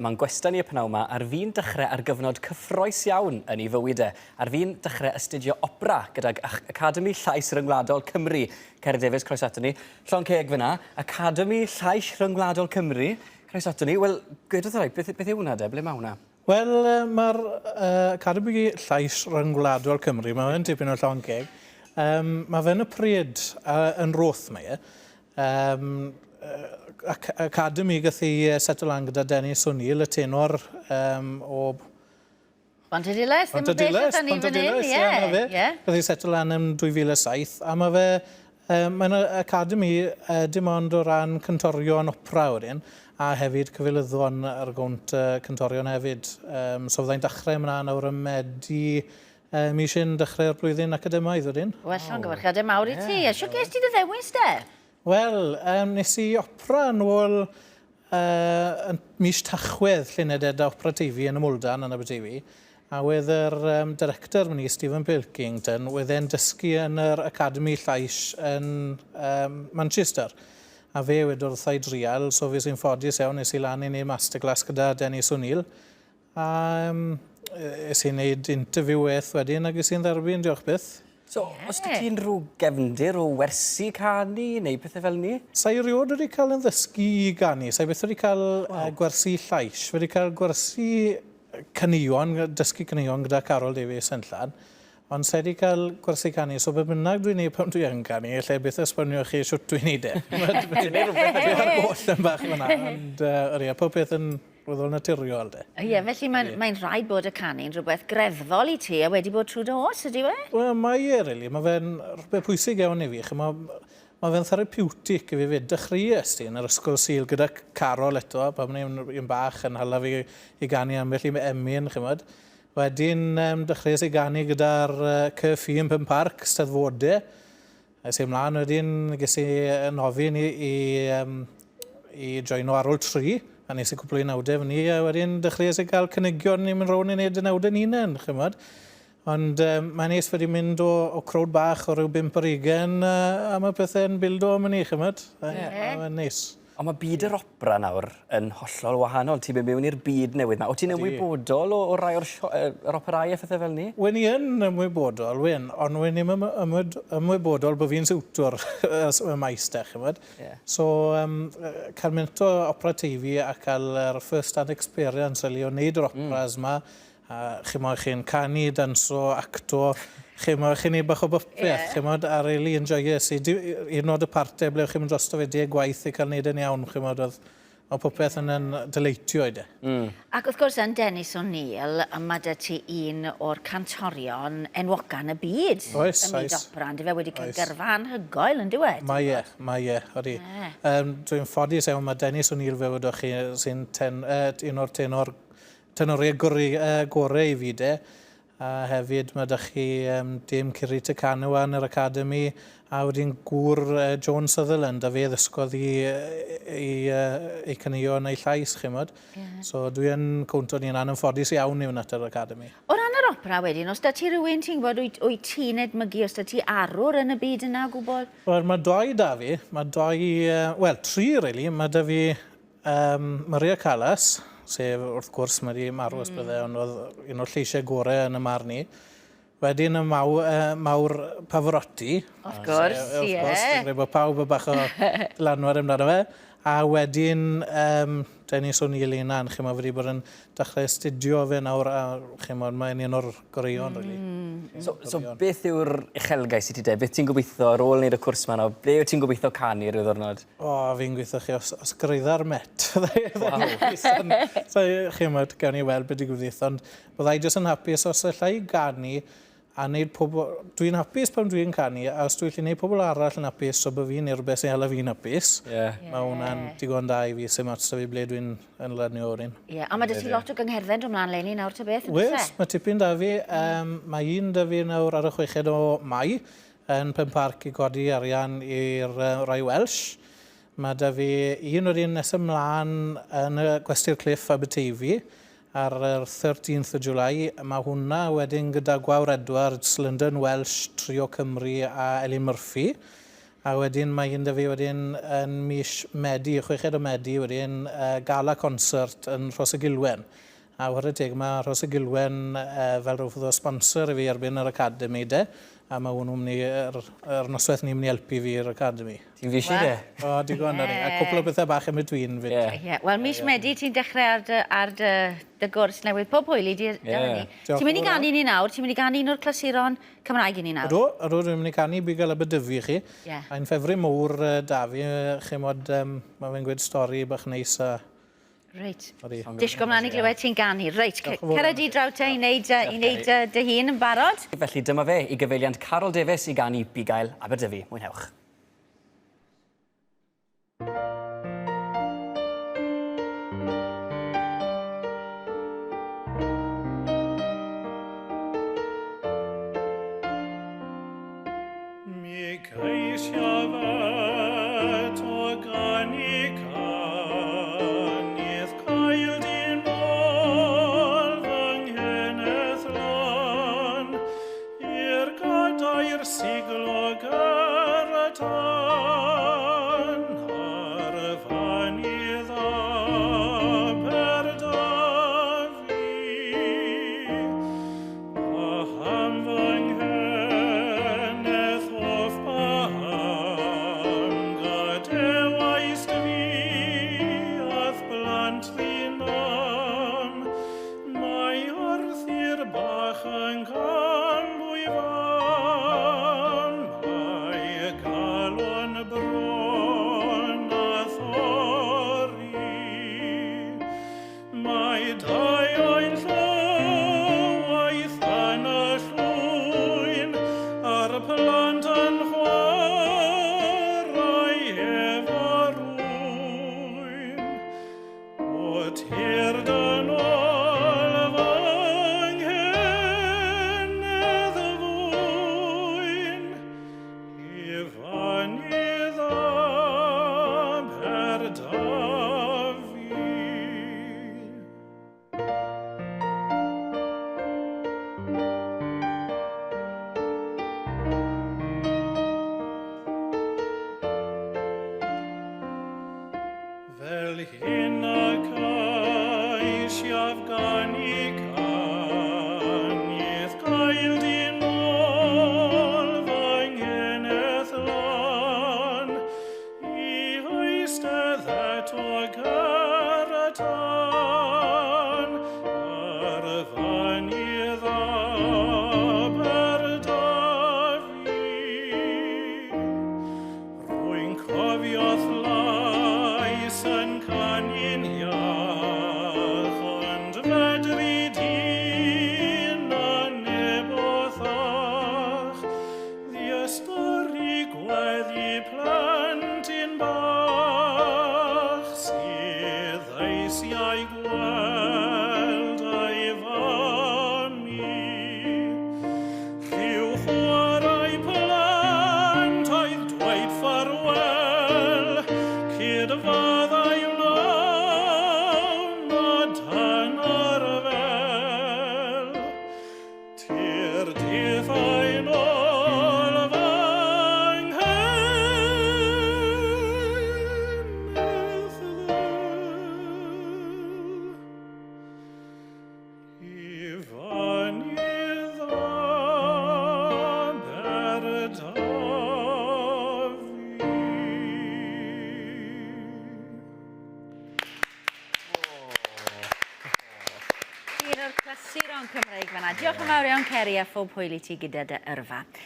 mae'n gwestai ni y pnawn 'ma ar fin dechrau ar gyfnod cyffroes iawn yn ei fywyd e, ar fin dechrau astudio opera gydag Academi Llais Ryngwladol Cymru. Ceri Davies, croeso aton ni. Llond ceg fyna, Academi Llais Ryngwladol Cymru. Croeso aton ni. Wel, gweud wrth y beth, beth yw hwnna de? Ble mae hwnna? Wel, mae'r uh, Academi Llais Ryngwladol Cymru, mae fe'n tipyn o llond ceg. Um, mae fe'n y pryd uh, yn Roth mae e. Yym, ac Academy gath ei seto lan gyda Dennis O'Neill, y tenor um, o... Pontedilais, ddim yn bell o ni fan hyn, ie. Ie. Gath ei seto lan yn 2007, a mae fe, um, mae'n academy uh, dim ond o ran cantorion opera wedyn, a hefyd cyfeilyddon ar gownt uh, cantorion hefyd. Um, so fyddai'n dechrau ymlaen nawr ym Medi Yy, mis hyn dechrau'r blwyddyn academaidd wedyn. Wel, llongyfarchiadau mawr i ti. A shwt ges ti dy ddewis de? Wel, um, nes i opera yn ôl uh, yn mis Tachwedd llynedd da Opera Teifi yn y Mwldan yn Aberteifi. A wedd yr um, director mynd i, Stephen Pilkington, wedd e'n dysgu yn yr Academy Llais yn um, Manchester. A fe wedodd wrtha i drial, so fi sy'n ffodus iawn, nes i lan i wneud masterclass gyda Dennis O'Neill. A yym es i wneud interview weth wedyn ac es i'n dderbyn, diolch byth. So, yeah. os ti unrhyw gefndir o wersi canu neu pethau fel ni? Sa i rioed wedi cael yn ddysgu i ganu, sa i byth wedi cael wow. gwersi llais, wedi cael gwersi caneuon, dysgu caneuon gyda Carol Davies Enllan, ond sa i wedi cael gwersi canu, so be bynnag dwi'n neud pan dwi yn canu, lle byth esbonio chi shwt dwi'n neud e. Ti'n neud rhywbeth Dwi ar goll yn bach fyna, ond uh, ie, pob peth yn Weddol naturiol, de. Ie, felly mae'n mae rhaid bod y canu'n rhywbeth greddfol i ti a wedi bod trwy dy oes, ydy we? Wel, mae e, really. Mae fe'n rhywbeth pwysig iawn i fi. Mae, mae fe'n therapeutic i fi fyd. Dechreuais ti yn yr ysgol Sul gyda Carol eto, pan o'n i'n bach yn hala fi i ganu ambell i emyn, chimod. Wedyn um, dechreuais i ganu gyda'r uh, Curfew yn Penparc, Steddfodau. Es i ymlaen wedyn, ges i yn ofyn i, i, um, i joino ar ôl tri, a nes i cwpl o unawdau fyny, a wedyn dechreuais i gael cynigion i mynd rownd i wneud unawdau'n hunain, chymod. Ond um, mae'n neis wedi mynd o, o crowd bach o ryw 5 ar 20, uh, a mae pethau'n bildo am hynny, chymod. Yeah. Mae'n neis. Ond mae byd yr opera nawr yn hollol wahanol. Ti'n mynd mewn i'r byd newydd 'ma. Wyt ti'n ymwybodol o, o rai o'r yr operâu a phethau fel 'ny? Wen i yn ymwybodol, wen, ond wen i'm yn ymwybodol bod fi'n siwtwr y maes de, chimod. Yeah. So, um, cael mynd o Opera Teifi a cael yr first hand experience really, o wneud yr operas mm. ma, A chimod, chi'n canu, danso, acto, chimod, chi'n neud bach o bopeth, yeah. chimod, a really enjoyes i. Hyd yn oed y parte ble chi'n mynd drosto fe deg gwaith i cael neud e'n iawn, chimod, oedd oedd popeth yn yn deleitio i de. Mm. Ac wrth gwrs, yn Dennis O'Neill, mae dy ti un o'r cantorion enwoca yn y byd. Oes, ym myd opera, yndyfe, wedi cael gyrfa anhygoel, yn dyw e? Mae e, mae e, odi. Yeah. Um, Dwi'n ffodus iawn, mae Dennis O'Neill fe wyddoch chi, sy'n ten, uh, un o'r tenor Tenoriaid gore i fi de. A hefyd mae 'da chi um, Dame Kiri Te Kanawa yn yr Academy a wedyn gŵr uh, Joan Sutherland a fe ddysgodd i, i, i caneuon a'i llais, chimod. Yeah. So dwi yn cwnto ni'n anffodus iawn i fynd at yr Academy. O ran yr opera wedyn, os da ti rhywun ti'n gwybod, wyt, wyt ti'n edmygu, os da ti arwr yn y byd yna o gwbl? Wel, mae doi da fi. Mae doi, uh, wel, tri really. Mae da fi Yym, Maria Callas, sef wrth gwrs mae 'di marw ers blynydde, ond oedd un o'r lleisiau gorau yn y marn i. Wedyn y maw, uh, mawr Pavarotti. Wrth gwrs, ie. Wrth gwrs, dwi'n credu bod pawb yn bach o dylanwad amdano fe. A wedyn, um, Dennis O'Neill ei hunan, chi'mod, wedi bod yn dechrau astudio fe nawr, a chi'mod, mae'n un o'r goreuon, really. Mm. So, so beth yw'r uchelgais i ti de? Beth ti'n gobeithio ar ôl wneud y cwrs 'ma nawr? Ble wyt ti'n gobeithio canu rhyw ddwrnod? O, fi'n gweithio chi, os, os gyrhaedda'r Met. Waw. So, chi'mod, gawn ni weld beth digwyddith, ond byddai jyst yn hapus os allai ganu a wneud pobl... Dwi'n hapus pan dwi'n canu, a os dwi'n gallu gwneud pobl arall yn hapus, so bod fi'n neud rhywbeth sy'n hala fi'n hapus, yeah. mae hwnna'n digon da i fi, sy'n ots da fi ble dwi'n yn lanio o'r un. Ie, yeah, a mae 'da ti lot o gyngherddau'n dod mlaen leni nawr ta beth, yn Oes, mae tipyn da fi. Um, mae un da fi nawr ar y chweched o Mai, yn Penparc i godi arian i'r Royal Welsh. Mae 'da fi un o'r un nes ymlaen yn y Gwesty'r Cliff Aberteifi ar yr 13th o July. Mae hwnna wedyn gyda Gwawr Edwards, London Welsh, Trio Cymru a Elin Murphy. A wedyn mae un 'da fi wedyn yn mis Medi, y chweched o Medi wedyn, gala concert yn Rhosygilwen. A whare teg, mae Rhosygilwen fel rhyw fath o sponsor i fi erbyn yr academi de, a mae hwnnw'n mynd i, yr, yr noswaith ni'n mynd i helpu fi i'r academi. Ti'n fishi de? O, digon, yeah. A cwpl o bethau bach in between fyd. Ie. Yeah. Wel, mis Medi, ti'n dechrau ar dy, ar dy, dy gwrs newydd. Pob hwyl i di, yeah. Ti'n mynd i ganu ni nawr? Ti'n mynd i ganu un o'r clasuron Cymraeg i ni nawr? Ydw, ydw, dwi'n mynd i canu Bugail Aberdyfi i chi. Yeah. Mae'n ffefryn mowr da fi, chimod, mae fe'n gweud stori bach neis a... Reit. Odi. Disgwyl mlaen i glywed ti'n ganu. Reit, cera di draw te i wneud, i wneud dy hun yn barod. Felly dyma fe i gyfeiliant Carol Davies i ganu Bugail Aberdyfi. Mwynhewch. Mi ceisiaf eto ganu cân i'th cael di'n ôl fy ngheneth lân, i'r gadair siglog ar y tân, ar y fan i Aberdyfi. Paham fy ngheneth hoff, paham gadewaist fi a'th blant ddinam? Mae Arthur bach yn galw'i fam, mae galon bron a thorri. Mae dau oen llywaeth yn y llwyn, a'r plant yn chwarae efo rwyn. O tyrd yn ôl fy nghenedd fwyn, i fynydd Aberdyfi. Fel hyn y ceisiaf ganu cân, i'th gael di'n ôl fy ngheneth lân, i eistedd eto ger y tân, ar y fynydd Aberdyfi. Rwy'n cofio'th lais yn canu'n iach, ond fedri di na neb othach ddiystyru gweddi plentyn bach sydd eisiau gweld ei fam i. Rhyw chwarae plant oedd dweud ffarwel, cydfaddau wnawn a dan ar fel. Tir dithau'n ôl fy ngheneth ddel. I fynydd Aberdyfi. Un o'r clasuron Cymreig fan'na. Diolch yn fawr iawn Ceri a phob hwyl i ti gyda dy yrfa.